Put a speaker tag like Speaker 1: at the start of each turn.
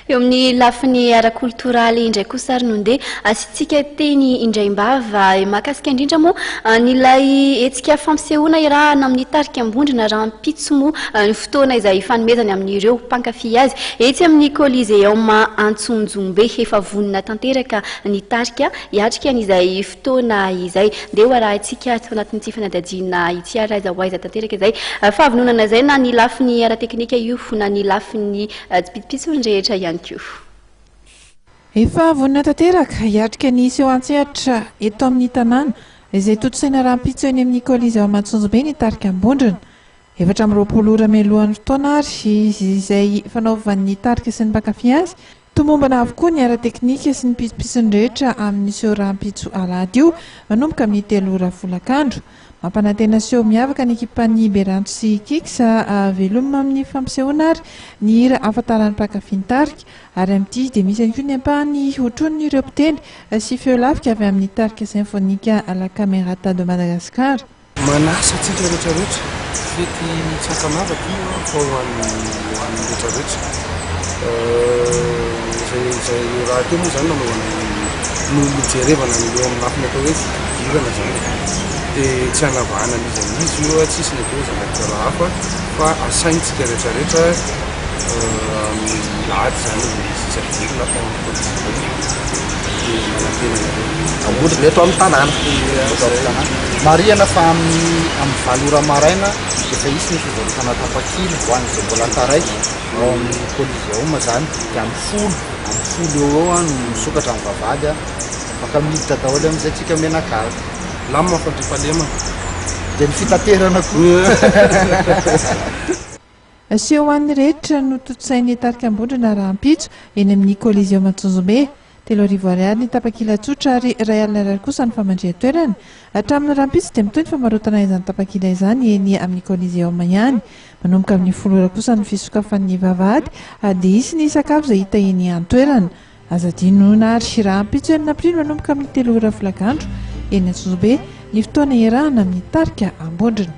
Speaker 1: Eo amin'ny lafiny ara-koltoraly indray kosa ary no ndeha asiantsika teny indraim-bava mahakasika indrindra moa an'ilay hetsika fampisehoana iarahana amin'ny tarika Ambondrona rahampitso moa ny fotoana izay hifanomezany amin'ireo mpankafy azy etsy amin'ny Coliseum Antsonjombe. Efa vonona tanteraka ny tarika hiatrika an'izay fotoana izay. Ndeha ho arahintsika ato anatin'ity fanadihadiana ity ary aiza ho aiza tanteraka izay fahavononana izay na ny lafiny ara-teknika io na ny lafiny Tsipitsipitsony rehetra ihany koa.
Speaker 2: Efa vonona tanteraka hiatrika ny seho an-tsehatra eto amin'ny tanàna izay tontosaina rahampitso eny amin'ny Coliseum Antsonjombe ny tarika Ambondrona. 24 ora mialohan'ny fotoana ary izay fanaovan'ny tarika sy ny mpankafy azy. Tomombana avokoa ny ara-teknika sy ny pitsopitsony rehetra amin'ny seho rahampitso alahady io manomboka amin'ny telo ora folakandro. Mampanantena seho miavaka ny ekipan'ny Beranto sy Kicks veloma amin'ny fampisehoana ary ny hira ahafantaran'ny mpankafy ny tarika. Ary amin'ity dia misy ihany koa ny ampahany hotronin'ireo mpitendry sy feo lafika avy amin'ny tarika Sinfonika La Camerata de Madagascar.
Speaker 3: Manasa antsika rehetra rehetra, fety tsy ankanavaka io fa ho an'ny ho an'ny rehetra rehetra. Izay izay rahateo moa izany nanaovana ny no nojerevana ny eo amin'ny lafiny atao hoe fidirana izany e. Dia tsy hanavahana an'iza n'iza io, tsisy ny atao hoe zanak'draharaha hafa fa asaintsika rehetra rehetra amin'ny lahady izany misy ampidirina fa amin'ny politika dia manantena anareo.
Speaker 4: Ambondrona eto amin'ny tanàna. Eto amin'ny tanàna. Marihana fa amin'ny amin'ny valo ora maraina dia efa hisy ny fivarotana tapakila ho an'izay mbola taraiky ao amin'ny Coliseum izany dia amin'ny folo, amin'ny folo eo ho eo no misokatra ny vavahady. Afaka miditra daholo amin'izay tsika mianakavy.
Speaker 3: Lamina fandriampahalemana.
Speaker 4: Dia ny fitaterana koa.
Speaker 2: Seho ho an'ny rehetra no tontosain'ny tarika Ambondrona rahampitso, eny amin'ny Coliseum Antsonjombe. 3000 ariary ny tapakila tsotra ary 1000 ariary kosa ny famandrihan-toerana. Hatramin'ny rahampitso dia mitohy ny famarotana izany tapakila izany eny amin'ny Coliseum ihany. Manomboka amin'ny folo ora kosa ny fisokafan'ny vavahady ary dia hisy ny sakafo izay hita eny an-toerana. Aza adinoina ary rahampitso enina aprily manomboka amin'ny telo ora folakandro eny Antsonjombe ny fotoana iarahana amin'ny tarika Ambondrona.